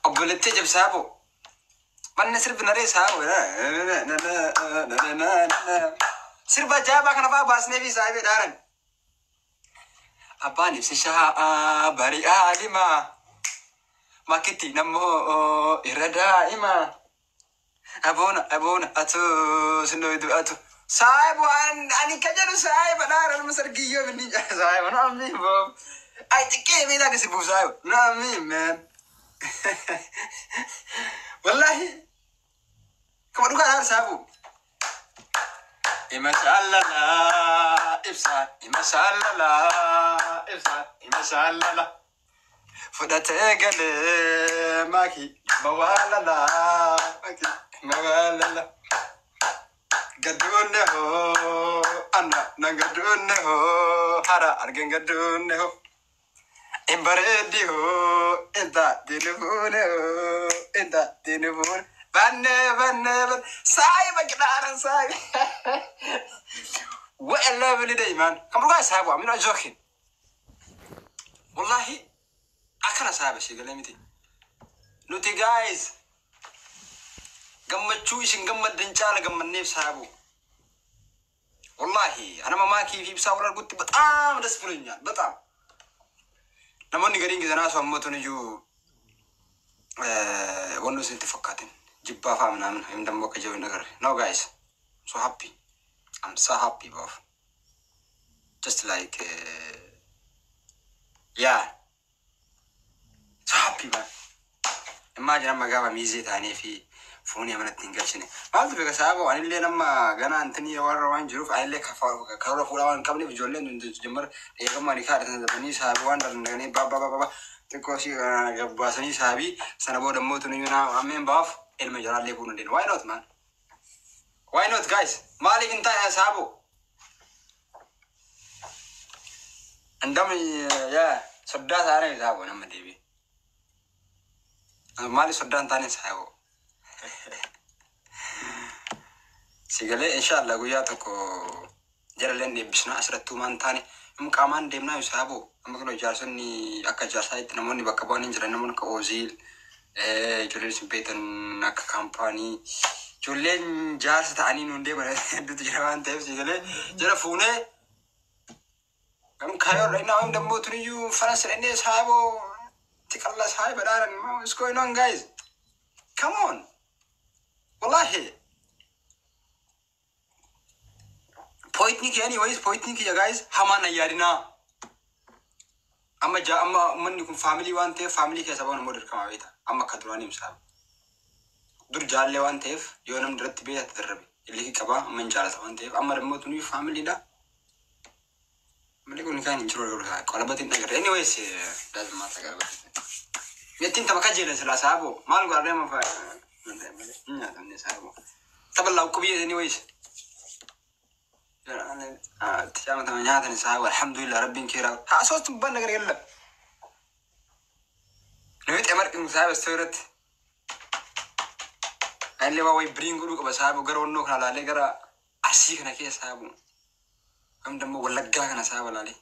Obboleettii ajab saabo. Manni sirbi naree saabo. Sirba ajaa'ibaa kana fa'aa baasnee fi saayibee dhaaran. Abbaan ibsishaa bari'aa limaa. Makitti namoo irra daa'ima. Aboona aboona atu sinoo atu. Saayibu ani ka jedhu saayiba dhaaran nama sargiyyoo minni saayiba not me, bro. Ay, xiqqee meedaa ka sirbuuf saayiba, not me, man. Wallahi. Kama dhugaa dhaar saayibu. Ima shaalala ibsa, ima shaalala ibsa, ima shaalala. Fudhatee galee maki mawaalala maki mawaalala. Gadduunne hoo anna na gadduunne hoo hara argin gadduunne hoo. Imbareeddi hoo inta dinufuune hoo inta dinufuune. Banne banne banne saayiba qidaaran saayiba. What a lovely day, man. Come on, guys, I'm not joking. Wallahi, akkana saayiba ishee galee miti. Nuti guys, gammachuu isin gammaddan caala gammanneef saayibu. Wallahi, ana maakii fi ibsaa wal argutti በጣም ደስ ብሎኛል። በጣም namoonni gariin gizanaa osoo ammoo tun iyyuu wanni isinitti fakkaatin jibbaa fa'aa ምናምን ወይም ደግሞ akka jiru ነገር. No guys, I'm so happy. I'm so happy, bro. Just like yeah, so happy, man. Imagine amma gaafa miizee taanee fi foonii amanatti hin galchine. Maaltu beeka saaba, anillee nama gana antanii warra waan jiruuf anillee karoora fuudhaa waan hin qabneef ijoolleen jammar dheekammaa ni kaadhatan dabanii saabi waan danda'anii baabaa baabaa xiqqoo si gabbaasanii saabii sana booda immoo tun iyyuu naa ammeen baaf ilma jaraallee fuudhuu dandeenya. Why not, man? Why not, guys? Maaliif hin taane saabo? Andam yaa soddaa taane saabo nama deebi'e. Maaliif soddaa hin taane saabo? Sigalee inshallah guyyaa tokko jaraleen eebbisna asirrattuu maan taane qaamaan deemnaa yoo saabo. Amma kun ijaarsonni akka ijaarsaa itti namoonni bakka bu'an hin jiran, namoonni akka Oziil, ijoolleen isin beektan akka kaampaanii, ijoolleen jaarsa ta'anii nuun deeman hedduutu jira waan ta'eef sigalee jara fuunee kaayoo right now ደግሞ tuniyyuu faras dhannee saabo tiqalla saayiba dhaaran. What's going on, guys? Come on. Wallahi. Pointni kiyya, anyways, pointni kiyya guys, hamaan ayyaadinaa. Amma ja amma uummanni kun faamilii waan ta'eef faamilii keessa ba'uun immoo dirqama beekta. Amma akka duraan himsaa. Dur jaallee waan ta'eef yoo namni irratti beekta darbe illee qabaa amma hin jaalata waan ta'eef amma immoo tuni faamiliidha. Malee kun kan hin jiru yeroo qalabatiin dhagarre. Anyways, doesn't matter qalabatiin. Mittiin tapha kajeelan silaa saabo maal godhadhee amma fa'a. Hin nyaatamne saabo. Tapha laaqqubii anyways. Tijaama nyaatan saabo, alhamdulillah, rabbiin keeraa. Haa ሶስት የሚባል ነገር የለም። Nuyi xamarqin saaba irratti. Anillee waa wayi biriin godhuu qaba saabo gara onnoo kana laalee gara Arsii kana keessa saabo. Kam dammoo Wallaggaa kana saaba laalee.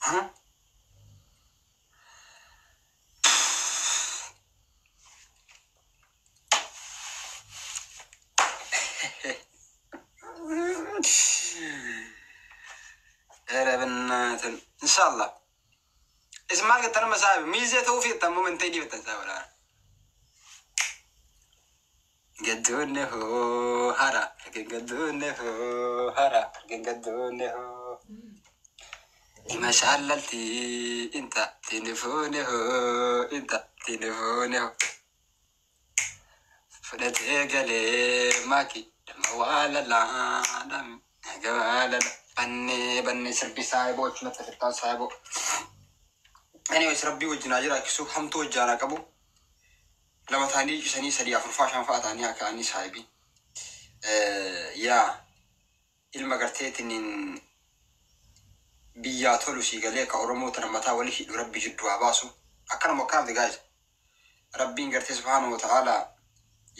Huh? ኧረ በእናትህ ኢንሻአላህ isin maal jettan amma saabi miizee ta'uu fi jettan moo mentee dhiibattan saaba laala. Gaddoonne hoo hara gaddoonne hoo hara gaddoonne hoo. Ima shaallalti inta tinifuune hoo inta tinifuune hoo. Fudhatee galee maaki dama waalalaa dami gawaalala bannee bannee sirbi saayiboo achumatti asirtaan saayiboo. Anyways, rabbii wajjin haa jiraachisu, hamtuu wajjin qabu. Lama ta'anii cisanii sadii afur faa shan fa'a ta'anii haa ka'anii saahibii. Yaa ilma garteetiin biyyaa tolu sii galee akka Oromoo tana mataa walii hidhu rabbi jidduu haa baasu. Akkanuma akkanatti guys. Rabbiin gartee subhaanahu wa ta'ala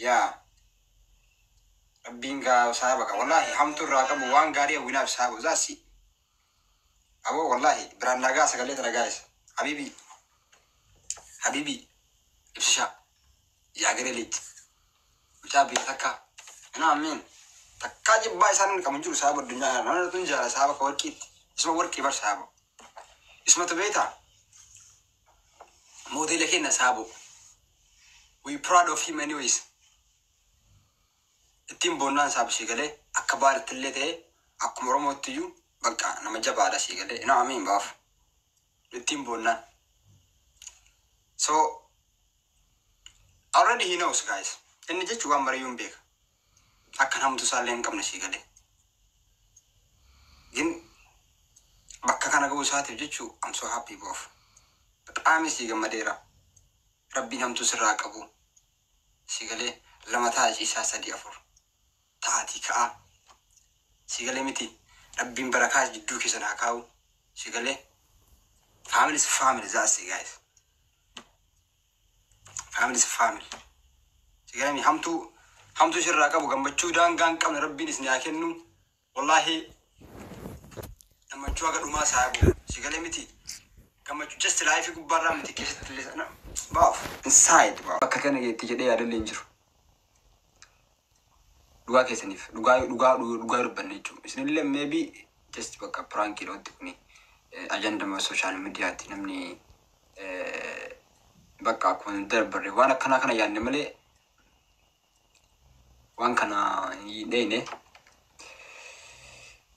yaa rabbiin gaa saahiba qaba. Wallaahi hamtuu irraa qabu waan gaarii hawwinaaf saahibu. Zaasi. Aboo wallahi biraan nagaa sagalee tana guys. Habibi habibi ibsisha የአገሬ ልጅ mucaa biyya takka ina amiin takkaa jibbaa isaan hin qabu hin jiru saaba addunyaa kana namni tun jaala saaba ka warqiitti isuma warqii bar saaba isumatu beektaa moodeela kenna saabo. We proud of him anyways. Ittiin boonnaan saaba sii galee akka baaritti illee ta'e akkuma Oromootti iyyuu bakka nama jabaadha sii galee ina amiin baaf ittiin boonnaan. So already he knows, guys. Inni jechuun waan marayyuu hin beeka. Akka namtu isaallee hin qabne sii galee. Gin bakka kana ga'uu isaatiif jechuu I'm so happy boof. Bexaami sii gammadeera. Rabbiin hamtuu sirraa qabu. Sii galee lama ta'a ciisaa sadii afur. Taatii ka'aa. Sii galee miti. Rabbiin barakaa jidduu keessan haa kaa'u. Sii galee. Family is family, that's it, guys. Family is family. Sii galee hamtuu hamtuu sirraa qabu gammachuu daangaa hin qabne rabbiin isin haa kennu. Wallaahi gammachuu haga dhumaa saabu. Sii galee miti. Gammachuu just life gubbaarraa miti keessatti illee baaf inside baaf. Bakka kana geetti jedhee yaadallee hin jiru. Dhugaa keessaniif dhugaa dhugaa dhugaa dubbanne jechuudha. Isinillee maybe just bakka prankiidha wanti kuni ajandama social mediaatti namni bakka akkuma darbarre waan akkanaa kana yaadne malee waan kana hin dheeyne.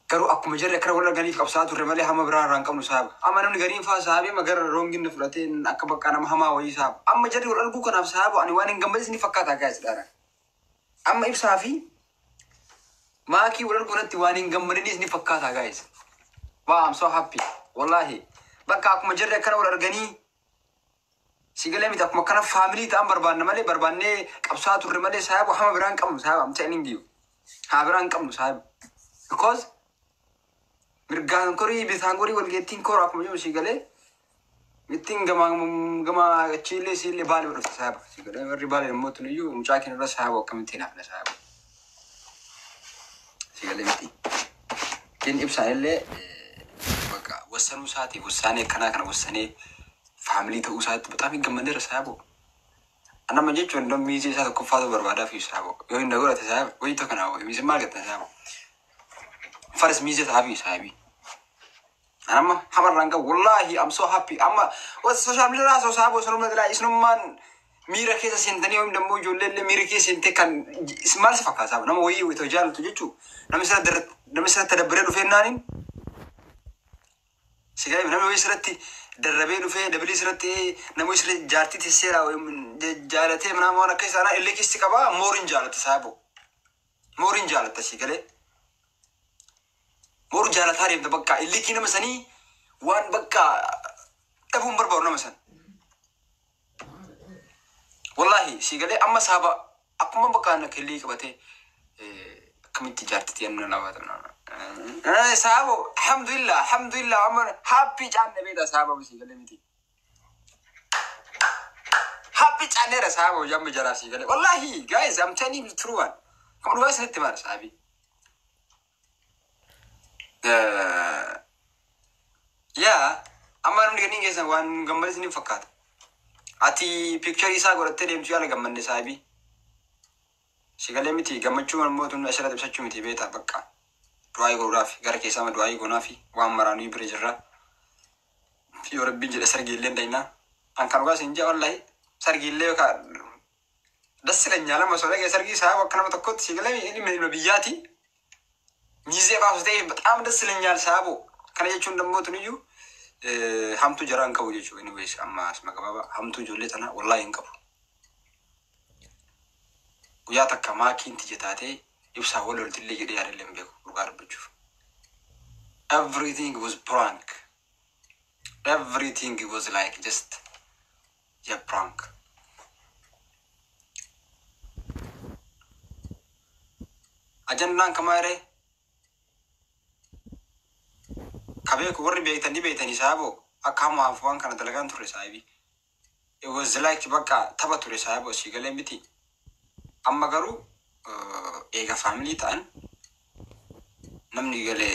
Garuu akkuma jarri akkana wal arganiif qabsaa turre malee hamma biraa irraa hin qabnu saaba. Amma namni gariin faa saabee magara roongin fudhatee akka bakka nama hamaa wayii saaba. Amma jarri wal arguu kanaaf saaba ani waan hin gammadis ni fakkaata guys dhaara. Amma ibsaa fi maakii wal arguu irratti waan hin gammadinis ni fakkaata guys. Wow, I'm so happy. Wallahi. Bakka akkuma jarri akkana wal arganii si galee miti akkuma akkana family ta'an barbaanna malee barbaannee qabsaa turre malee saaba hama biraa hin qabnu saaba. I'm telling you. Haa biraa hin qabnu saaba. Because mirgaan korii bitaan korii wal geettiin koru akkuma jiru si galee mittiin gama gama achiillee siillee baalee dhufte saaba. Si galee warri baalee immoo tuniyyuu mucaa keenya irra saaba akkamittiin hafne saaba. Si galee miti. Kin ibsaan illee bakka wassanuu isaatiif wassaanee akkanaa kana wassanee family ta'uu isaatti በጣም gammadeera saabo. Nama jechuun iddoo miizee isaa tokkoffaatu barbaadaa fi saabo. Yoo hin godhate saaba wayii tokko naa wayii miizee maal gatta saabo. Faris miizee ta'aa fi saabii. Amma hamarraan qabu wallahi I'm so happy. Amma social media irraa saabo isinuma isinummaan miira keessa seentanii yookiin immoo ijoollee illee miira keessa seentee kan maal si fakkaata saaba nama wayii wayii jaalatu jechuu namni sirratti dabbaree dhufee naaniin si galee namni wayii sirratti darrabee dhufee dabilii sirratti namni wayii sirratti jaartii teesseera jaalatee mana waan akka isaanaa illee keessi qabaa mooriin jaalata saabo mooriin jaalata si galee mooru jaalataa deemta bakka illikii nama sanii waan bakka dhabuun barbaadu nama san. Wallahi si galee amma saaba akkuma bakka na kellii qabatee akkamitti jaartitti yannu na baata. Saabo alhamdulillah alhamdulillah amma happy caanne beeda saaba si galee miti. Happy caanneera saaba jamma jaraa si galee. Wallahi guys, I'm telling you the true one. Kuma dhugaa isinitti maara saabii. Yaa amma namni kanneen keessan waan gammadis isiniif fakkaata. Ati picture isaa godhattee deemtu yaala gammanne saabii. Si galee miti gammachuu immoo tun asirratti ibsachuu miti beektaa bakka. Du'aayii godhuudhaaf gara keessaa du'aayii goonaa fi waan maraanuu bira jirra. Yoo rabbiin jedhe sargiillee hin dhaynaa. An kan dhugaa siin jaa wallahi sargiillee yookaan das ይለኛል lama osoo dhagee sargii isaa akka nama tokkotti si galee ilma ilma biyyaati. Miizee baasu ta'e በጣም ደስ ይለኛል saabo. Kana jechuun dammoo tuniyyuu hamtuu jaraa hin qabu jechuudha. Anyways amma asuma gabaabaa hamtuu ijoollee tanaa wallahi hin qabu. Guyyaa takka maakiin tiyya taatee ibsaa wal loltillee jedhee yaadallee hin beeku dhugaa dubbachuuf. Everything was prank. Everything was like just a prank. Ajandaan kamaaree ka beeku warri beektan ni beektanii saaboo akka hamaaf waan kana dalagaan turre saahibii. It was like bakka tapha ture saaboo si galee miti. Amma garuu eega family ta'an namni galee